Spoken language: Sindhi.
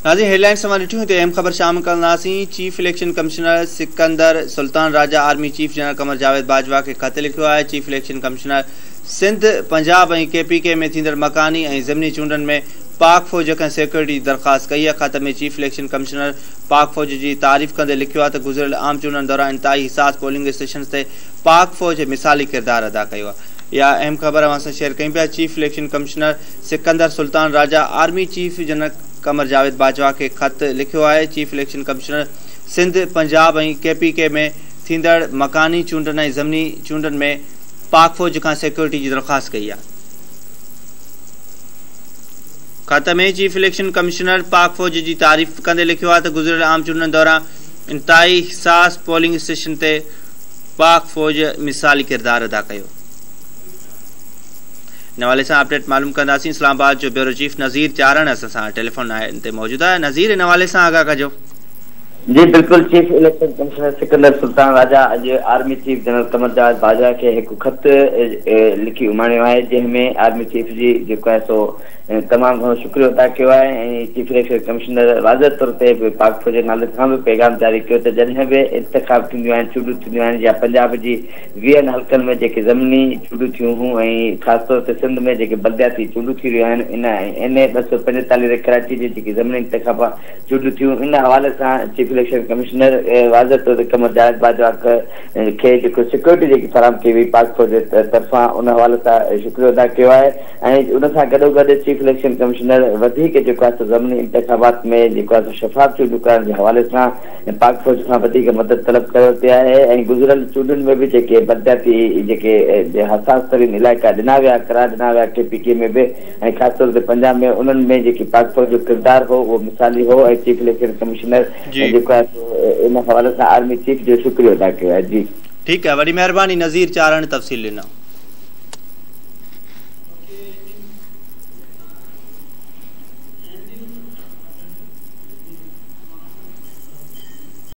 ناظرين هيڊلائنز اوهان ڏٺيون هتي اهم خبر شامل ڪنداسين chief election commissioner Sikandar Sultan Raja army chief general Qamar Javed Bajwa کي خط لکيو آهي chief election commissioner Sindh Punjab ۽ K P K ۾ ٿيندڙ مڪاني ۽ ضمني چونڊن ۾ پاڪ فوج کان سيڪيورٽي جي درخواست ڪئي آهي خط ۾ چيف اليڪشن ڪمشنر پاڪ فوج جي تعريف ڪندي لکيو آهي ته گذريل عام چونڊن دوران انتهائي حساس پولنگ اسٽيشنز تي پاڪ فوج مثالي ڪردار ادا ڪيو آهي اها اهم خبر اوهان سان شيئر ڪيون پيا chief election commissioner Sikandar Sultan Raja army chief general Qamar Javed Bajwa کي خط لکيو آهي، chief election commissioner Sindh, Punjab ۽ K P K ۾ ٿيندڙ مڪاني چونڊن ۽ ضمني چونڊن ۾ پاڪ فوج کان سيڪيورٽي جي درخواست ڪئي آهي. خط ۾ چيف اليڪشن ڪمشنر پاڪ فوج جي تعريف ڪندي لکيو آهي ته گذريل عام چونڊن دوران انتهائي حساس پولنگ اسٽيشن تي پاڪ فوج مثالي ڪردار ادا ڪيو. ان حوالي سان اپڊيٽ معلوم ڪنداسين اسلام آباد جو بيورو چيف نذير چارڻ اسان سان ٽيليفون لائين تي موجود آهي نذير ان حوالي سان آگاهه ڪجو. جي بلڪل chief election commissioner Sikandar Sultan Raja اڄ army chief general Qamar Javed Bajwa کي هڪ خط لکي اماڻيو آهي جنهن ۾ آرمي چيف جي جيڪو آهي سو تمام گهڻو شڪريو ادا ڪيو آهي ۽ چيف اليڪشن ڪمشنر واضح طور تي به پاڪ فوج جي نالي سان به پيغام جاري ڪيو ته جڏهن به انتخاب ٿينديون آهن چونڊون ٿينديون آهن يا پنجاب جي ويهن حلقن ۾ جيڪي ضمني چونڊون ٿيون هيون ۽ خاص طور تي سنڌ ۾ جيڪي بلدياتي چونڊون ٿي رهيون آهن ان ۽ اين اي 245 تي ڪراچي جي جيڪي ضمني انتخابا چونڊون ٿيون ان حوالي سان چيف اليڪشن ڪمشنر واضح طور تي قمر جاويد باجوا کي جيڪو سيڪيورٽي جيڪي فراهم ڪئي وئي پاڪ فوج طرفان ان حوالي سان شڪريو ادا ڪيو آهي ۽ ان سان گڏوگڏ چيف اليڪشن ڪمشنر وڌيڪ جيڪو آهي سو ضمني انتخابات ۾ جيڪو آهي سو شفاف چونڊون ڪرائڻ جي حوالي سان ۽ پاڪ فوج کان وڌيڪ مدد طلب ڪري ورتي آهي ۽ گذريل چونڊن ۾ به جيڪي بلدياتي جيڪي حساس ترين علائقا ڏنا ويا قرار ڏنا ويا ڪي پي ڪي ۾ به ۽ خاص طور تي پنجاب ۾ انهن ۾ جيڪي پاڪ فوج جو ڪردار هو اهو مثالي هو ۽ چيف اليڪشن ڪمشنر جيڪو آهي سو ان حوالي سان آرمي چيف جو شڪريو ادا ڪيو آهي جي. ٺيڪ آهي وڏي مهرباني نذير چارڻ تفصيل ڏنا.